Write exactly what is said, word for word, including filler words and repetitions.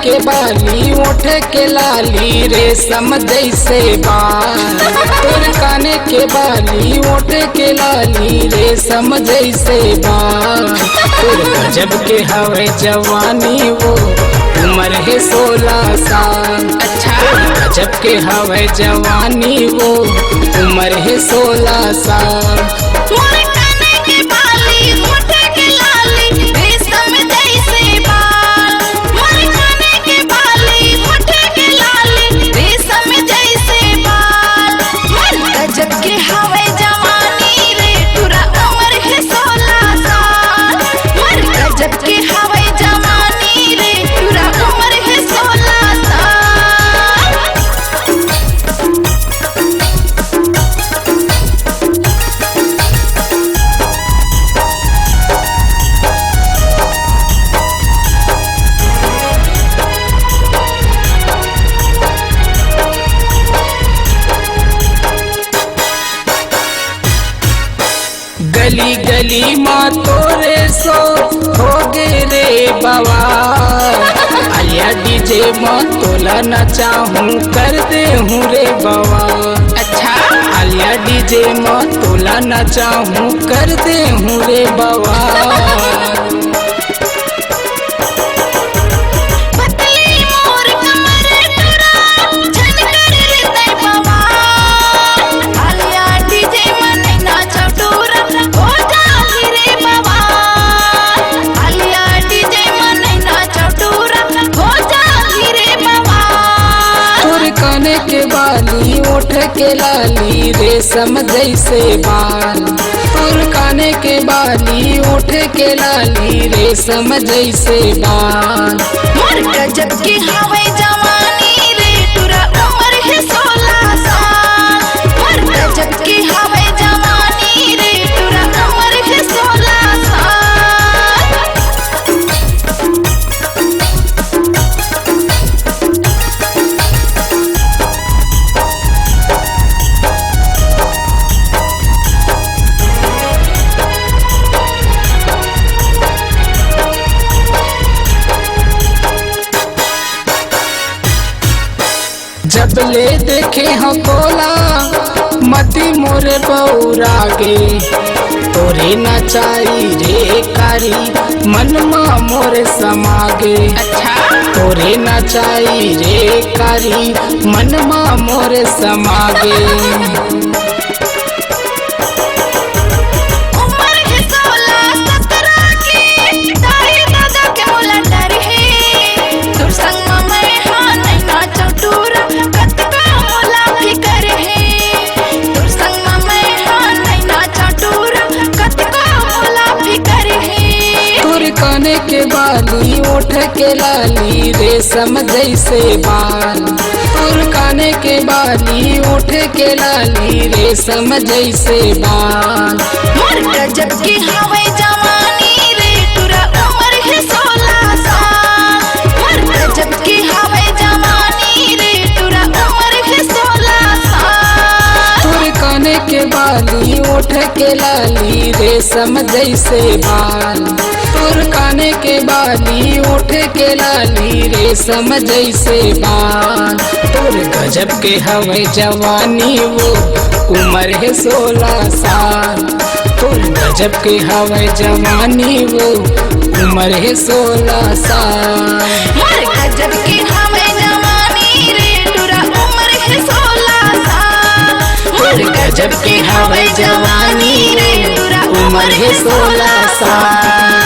के बाली, ओठ के लाली, रेशम जैसे बाल। तोर काने के बाली, ओठ के लाली, रेशम जैसे बाल। तोर गजब के हवे जवानी वो, उम्र है सोलह साल। अच्छा। तोर गजब के हवे जवानी वो, उम्र है सोलह साल। मोर काने के बाली, होठ के लाली, रेशम जैसे बाल। मोर काने के बाली, होठ के लाली, रेशम जैसे बाल। मोर गजब के हवे जवानी रे, टुरा उम्र है सोलह साल। मोर गजब के हवे जवानी रे, टुरा उम्र है सोलह साल। गली गली मा तोरे शो होगे रे बवाल। आलिया डीजे मा तोला नचाहूँ, कर देहूँ रे बवाल। अच्छा। आलिया डीजे मा तोला नचाहूँ, कर देहूँ रे बवाल। पतली मोर कमर टुरा, झन कर रे तै बवाल। आलिया डीजे मा नैना चौटुरा, हो जाही रे बवाल। आलिया डीजे मा नैना चौटुरा, हो जाही रे बवाल। तोर काने के बाली, ओठ के लाली, रेशम जैसे बाल। तोर काने के बाली, ओठ के लाली, रेशम जैसे बाल। मोर गजब के हवे जवानी रे, टुरा उम्र है सोलह साल। मोर गजब के हवे जवानी रे, टुरा उम्र है सोलह साल। जब ले देखे हँव तोला, मती मोर बउरा गे। तोरे नचाई रे कारी, मन मा मोर समा गे। अच्छा। तोरे नचाई रे कारी, मन मा मोर समा गे। उमर हे सोला सतरा के, दाई ददा के मोला डर हे। तोर संग म मैं हा नैना चौटुरा, कतका मोला फिकर हे। तोर संग म मैं हा नैना चौटुरा, कतका मोला फिकर हे। तोर काने के बाली, ओठ के लाली, रेशम जैसे बाल। तोर काने के बाली, ओठ के लाली, रेशम जैसे बाल। मोर गजब के हवे जवानी रे, टुरा उमर हे सोला साल। मोर गजब के हवे जवानी रे, टुरा उमर हे सोला साल। तोर काने के बाली, ओठ के लाली, रेशम जैसे बाल। तोर काने के बाली, ओठ के लाली, रेशम जैसे बाल। तोर गजब के हवे जवानी वो, उमर हे सोला साल। तोर गजब के हवे जवानी वो, उमर हे सोला साल। मोर गजब के हवे जवानी रे, टुरा उमर हे सोला साल। मोर गजब के हवे जवानी रे, टुरा उमर हे सोला साल।